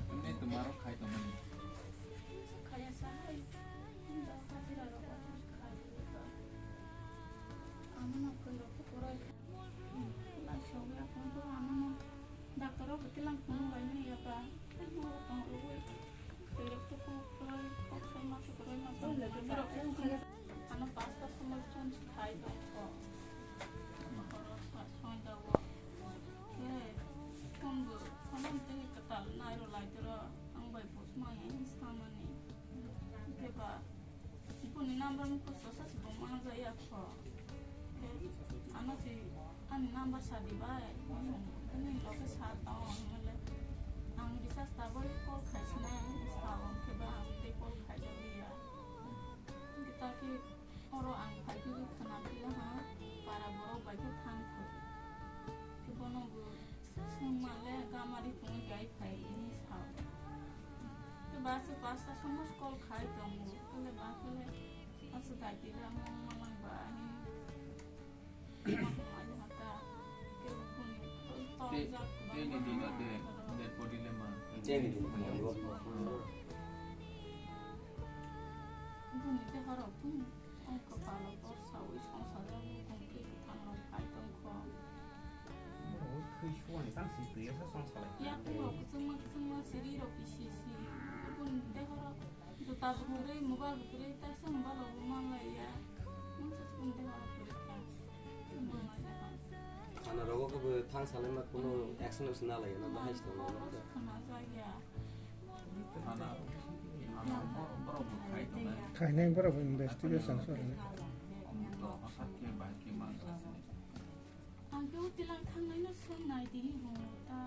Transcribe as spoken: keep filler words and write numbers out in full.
Ini tomorrow khai tongmani. Kaya sa hai. Ini dah hajira rok office khai. Ano no koi rok to korai. Lai sogya kon to ano no. Doctor rok tilang kuno lai ni ya ba. Ano tong roi. Koi rok to ko korai. Kok sai ma to korai ma to. Ano pasta somoi chon khai tong ko. Horo sa soi da wo. Ye. Kon bo. Ano te katal nai ro lai to ro. Ang bai bus ma ya ni samani. Ke ba. Boni number mukhusto sa si bo manjak ya kho. Ano si ani number sa di bai. Ani loge sa tong male. Ang recharge ta bai call khai sinai sa ong ke ba ang te call khai ja ya. Kita ke oro ang khai di khana pila ha para borok bai ke thang kho. Ke bono bo Swngmale gamari tongwi gai phai hwnwi sao. Tei bus-o pasta somoi call khai tongo. Tole ba kele aswk daitila mong malang ba hin. Tei, tei ni dino de, dead body le ma. Tei ni dino. Buni de horok thung. Ang kwpalo borsa wi songsajagwi gongtwi kwthangrok phai tongkho. Borok thwi suani tang si twi asa songsalai. Yakungrok kwchwngma kwchwngma siri rok isi isi. Bun dehoro juta bo kwrwi, mobile bo kwrwi, taisa mobile bo manlaiya. Mungsa chikon dehoro kwrwi kha. Manlaiya. Thana rogo khe bo thang salai ma kuno action action nalaiya na bahai se tongo. Khana jaya. Khainai borok investigation sori. Ang khe o tilang thangnai no swngnai tini bo ta.